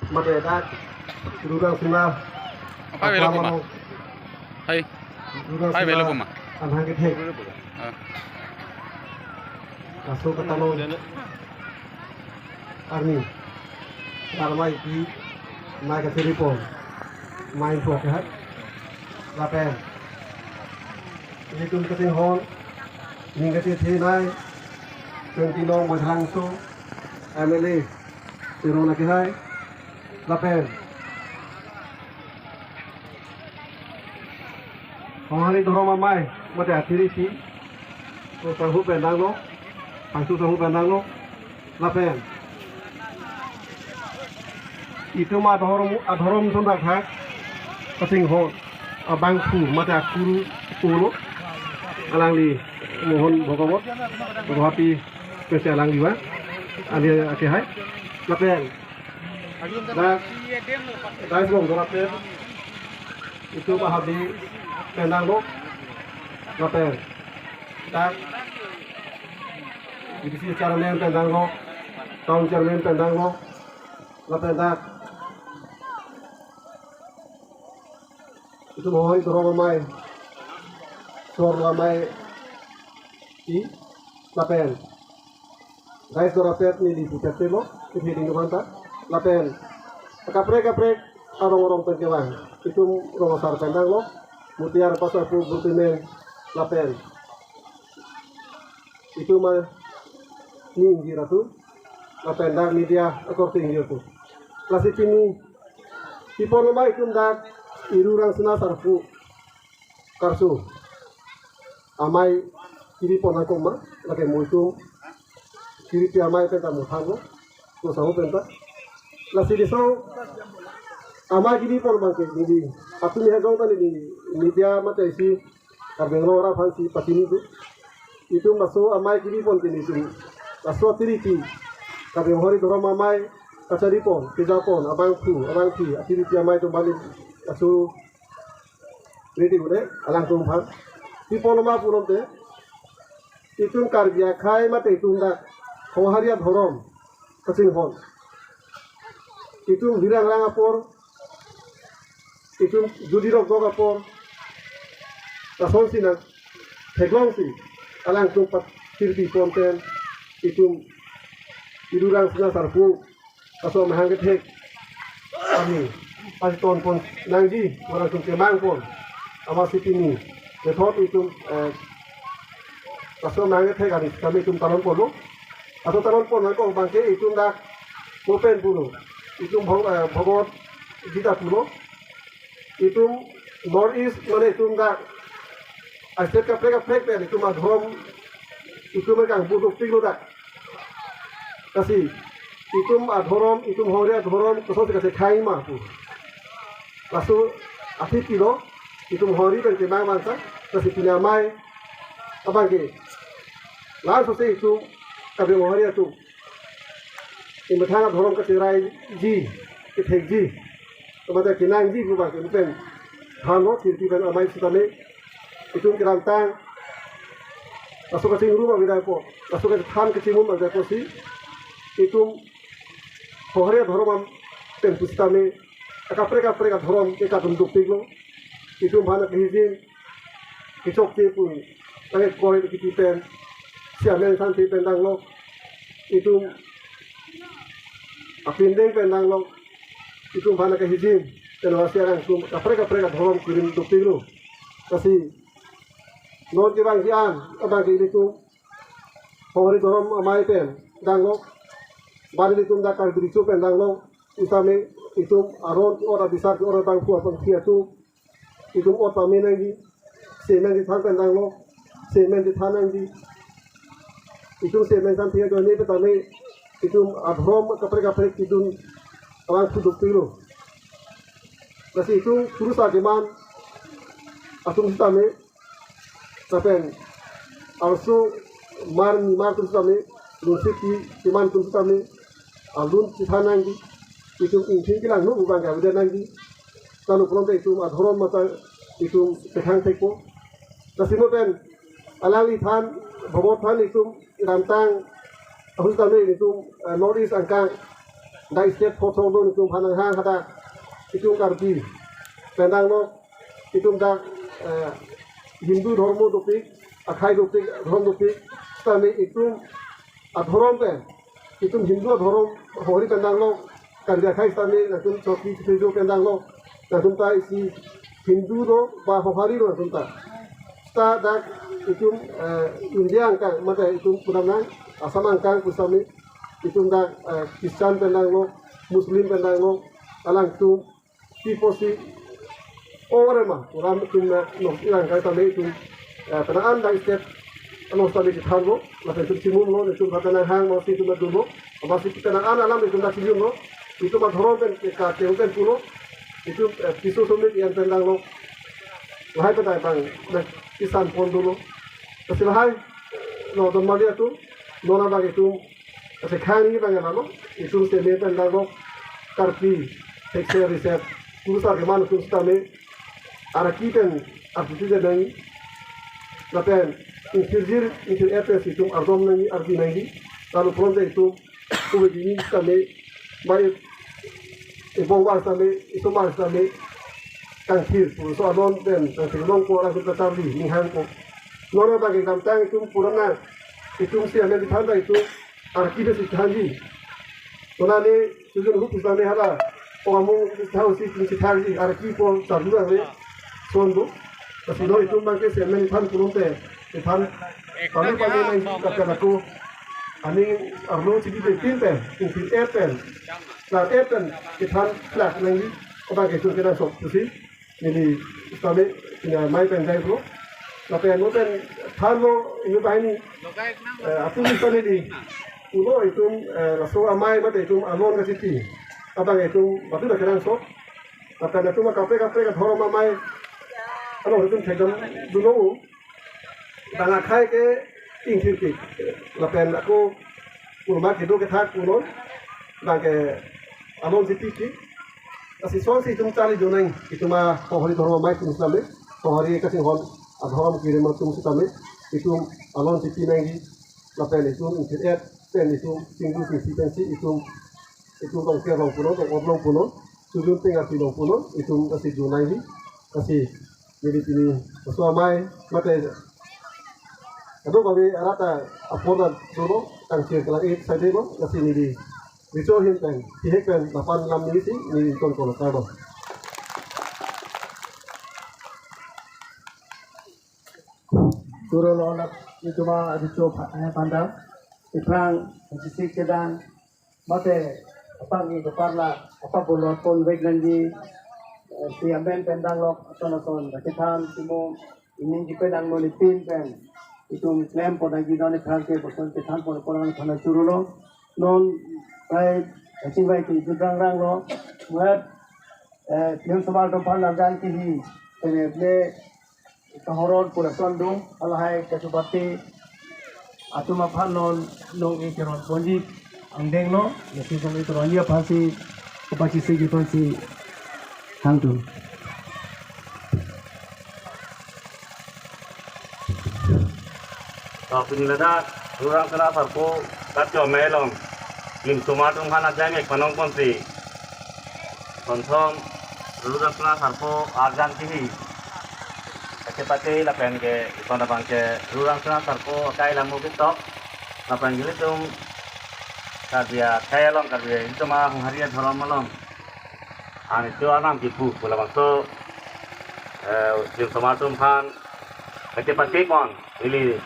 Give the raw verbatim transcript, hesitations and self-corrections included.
Mate dak Rurang Sina. Hai, velo puma. Hai. Rurang Hai, Sina velo puma. Amahang kethek. Ah. Laso katalong arni. Karmai pi mai kachiri pon. Mai pho ke hai. Lapen. Ilitum kasinghon. Ning kachethe nai. Twenty nong Bajrang so. M L A. Sirona ke hai. Lapen. Honghari dhorom amai, mate athiri ti. Ko sahu pen danglo. Pangsu sahu pen danglo. Lapen. Itum adhorom, adhorom sunda khak. Kasinghon. Abangphu, mate akuru, ulo. Alangli, Mohon Bhogawat. Guwahati, pese alangli wa. Ani ake hai. Lapen. Dak, dais bong dorap te, itum ahadi pen danglo, lapen dak B D C chairman pen danglo, town chairman pen danglo, lapen dak itum Honghari dhorom amai, sor amai, i, lapen dais dorapet neli putet telo, kephi ding dukan ta. Lapen kaprek kaprek arong arong pen kevang. Itum rong asar pen danglo. Mutiar pasar pu burtimen. Lapen itum ani ingjir atum. Lapen dak media akorte ingjir atum. Lasi pini, pi apot ma itum dak Rurang Sina Sarpo Karso amai kiri pon ako ma, lake mo itum kiri pi amai pen ta mo thanlo, mo sahu pen ta. Lasi laso amai kiri pon abangke neli, atum ni hajong ta neli media mate isi Karbi Anglong arat aphansi pachini do. Itum laso amai kiri pon ke nelitum laso athiri ti, Karbi Honghari dhorom amai kachiri pon, keja pon, abangphu, abangphi, athiri ti amai atum bali laso ready ule alangtum aphan. Pi apot ma pulote, itum Karbi akhei mate itum dak Honghari adhorom kasinghon. Itum hirang rang apor, itum judi rok dok apor, lasonsi nang theklongsi alangtum pathirpi pon pen, itum Rurang Sina Sarpo laso amahang kethek arni pasi ton pon nangji, mo alangtum kemang pon. Amatsi pini methot itum, eh, laso amahang kethek arni kami itum talon ponlo. Laso talon pon ako abangke itum dak mo pen pulo, itum Bhog-, eh, Bhogawat Gita pulo. Itum North East mane itum dak a-state kaprek kaprek pen itum adhorom itum kang buduk pik lo dak. Lasi itum adhorom, itum Honghari adhorom kosonsi kachekhang ma pu. Laso athiri tilo, itum Honghari pen kemang bangsa, lasi pini amai abangke lasonsi itum Karbi Honghari atum imethang adhorom kacheraiji, kethekji, mate kenangji pu abangke pen thanlo, thirpi pen amai sitame itum kedamtang laso kachingrum avedetpo, laso kachethan kachingrum avedetpo si itum Honghari adhorom am pen pusitame akaprek kaprek adhorom ke kadun dukpiklo. Itum aphan akehijim kechokche pu, tange koi kiti pen, si amen santhe pen danglo. Itum apindeng pen danglo. Itum aphan akehijim pen lasi alangtum kaprek kaprek adhorom kurim dukpiklo. Lasi non kevangji an abangke ilitum Honghari dhorom amai pen danglo. Bali itum dak Karbi Riso pen danglo. Isame itum aron ke-ot, abisar ke-ot, abangphu abangphi atum itum ot pame nangji, semen kethan pen danglo, semen kethan nangji. Itum semen santhe ajoine petame itum adhorom kaprek kaprek kedun abangphu dukpiklo. Lasi itum kurusar keman atum sitame, lapen arloso mar nimar atum sitame, lunsi pi keman atum sitame alun chethan nangji, itum ingthing kelang nu bang avedet nangji. Lalu pulote itum adhorom mate itum kekhang thekpo. Lasi mo pen alangli than, Bhogawat than itum kedamtang ahut tame itum, eh, North East angkang dak state photo lo itum aphan nanghang hadak itum Karbi pen danglok itum dak, eh, Hindu dhormo dopik, akhai dopik, dhormo dopik, sitame itum adhorom pen, itum Hindu adhorom hohori pen danglok, Karbi akhai sitame nangtum choki chitrejo pen danglok, nangtum ta isi Hindu lo ba hohori lo nangtum ta. Sita dak itum, eh, India angkang, mate itum pudamnang Assam angkang pusitame itum dak, eh, Christian pen danglok, Muslim pen danglok, alangtum pi pusi ore ma, puram itum na nok ilang kai tame itum, eh, penang an dak state anong tame chethanlo, lapen itum chimumlo, itum aphan nanghang masi itum adunlo, masi penang an alam itum dak chimumlo, itum adhorom pen ke ka ke pen pulo, itum, eh, piso somit yan pen danglok, lahai pen dai bang, na kisan pon dunlo, kasi lahai, no don mali atum, nona bang itum, kasi khang ni bang lalo, itum seme pen danglok, Karbi, thekse riset, kurusar keman itum sitame, arki pen, arki pen nangji, lapen, ingthirjir, ingthir-et pensi itum ardom nangji, arki nangji, lalu pulote itum, kube gini sitame, bai, ibong bar sitame, isomar sitame, kangthir, puso alon pen, kangthir longpo, lapen kacharli, ninghangpo. Nona bagi damtang itum purana, itum si amen dithan ta itum, arki pensi thanji. Tonane, sujun hup sitame hala, o amung thau si itum si thanji, arki po, charli le, son do. Kasi lo itum bangke si amen dithan pulote, dithan, palu palu nangji, kapen ako, aning arlo chidi de tin pen, ingthir-et pen, ingthir-et pen, kethan plak nangji, abang ke itum kenangsot pusi, neli sitame, ina mai pen jai bro, lapen mo pen thanlo, inu bahini, eh, atum sitame di, pulo itum, eh, laso amei mate itum alon kachipi, abang itum batu dak kenangsot, lapen itum kaprek kaprek adhorom amei, alo itum thekdam dunlo, bang akhai ke ingthir ke. Lapen ako kurma kedo kethak punon. Bang ke alon si piki. Kasi sonsi itum charli jonang itum ahohori dhormo amei atum sitame. Hohori kasinghon adhorom kirim atum sitame. Itum alon si pinangji. Lapen itum ingthir-et pen itum chingdu chingsi pensi itum itum tongker long punon, tong-ot long punon. Sujun tengarsi long punon. Itum kasi jonangji. Kasi neli pini laso amei mate. Ado kami arata apor ta dolo, tangchir kelang-ik saide lo, lasi neli recho ahin pen, tihek pen, lapan lam neli si, neli ton kolo kado. Turo lo anak itum arecho pha-, eh, panda, iprang, sisik kedang, mate apangni keparla, apa bolot pon vek nangji, eh, si amen pen danglok, ason ason, kethan, timo, ining kipe nang moni pin pen, itum klem pon nangji non iprang ke boson kethan pon pon nang thana churu lo, non, bai, kaching bai ke judrang rang lo, wet, eh, Lim Somar atum aphan arjan kihi, pene ble, kahoron pura sondung, alahai kachubati, atum aphan non, nong-e keron ponji angdeng lo, lasi nong-e keronji aphansi, kapachisi ji aphansi, hangtu. To pini ladak, Rurang Sena Sarpo, Katyo Melong, Lim Somar atum aphan ajang ek panong ponsi. Konthom, Rurang Sena Sarpo, arjan kihi. Kachepate lapen ke, ikon abang ke, Rurang Sena Sarpo, akai lamu kitok. Lapen ke itum, Karbi akai along Karbi, itum ahohori adhorom along. An itum anam kipu, pula bangso, eh, Lim Somar atum aphan, kachepate pon, ili.